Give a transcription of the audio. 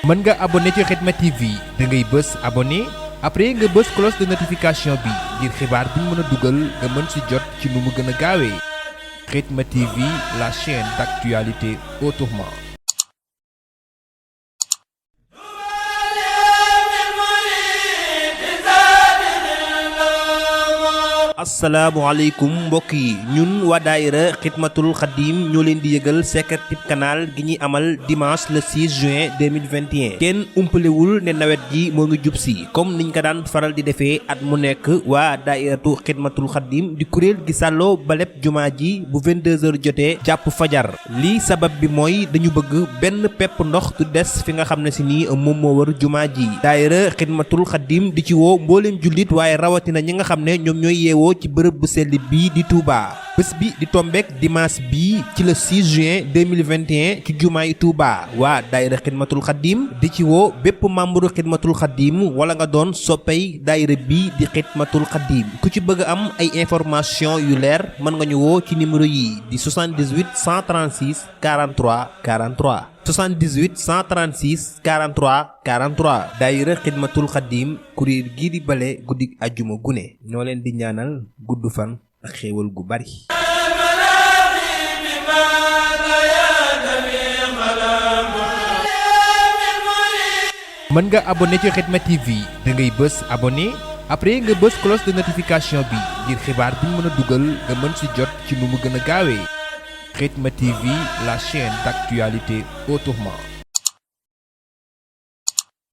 mën nga abonné ci Khidma TV da ngay bës abonné après nga bës cloche de notification bi ngir xibaar bu ñu mën a dugal nga mën ci jot ci nu mu gën a gaawee Khidma TV, la chaîne d'actualité autrement. asalaamaaleykum mbokk yi ñun waa daayira xidmatul xadim ñoo leen di yëgal secret canal gi ñuy amal dimanche le 6 juin 2021 kenn umpalewul ne nawet ji moo ngi jub si comme niñ ko daan faral di defee at mu nekk waa daayiratu xidmatul xadim di kuréel gi sàlloo baleb jumaa ji bu 22h jotee jàpp fajar lii sabab bi mooy dañu bëgg benn pepp ndox du des fi nga xam ne si nii moom moo war jumaa ji daayira xidmatul xadim di ci woo mbooleem jullit waaye rawatina ñi nga xam ne ñoom ñooy yeewoo ci bërëb bu sell bii di Touba bés bi di tombeek dimanche bii ci le 6 juin 2021 ci jumaay Touba waa daayira xidmatul xadim di ci woo bépp membre xidmatul xadim wala nga doon soppey daayira bii di xidmatul xadim ku ci bëgg am ay information yu leer mën nga ñu woo ci numéro yi di 78 136 43 43 78 136 43 43 daayira xidmatul xadim kuréel gii di bale guddik ajjuma gune ñoo leen di ñaanal gudd fan ak xéewal gu bari mën nga abonné ci Khidma TV da ngay bës abonné après nga bës cloche de notification bi ngir xibaar bu ñu mën a dugal nga mën ci jot ci nu mu gën a gaawee Khidma TV, la chaîne d'actualité autrement.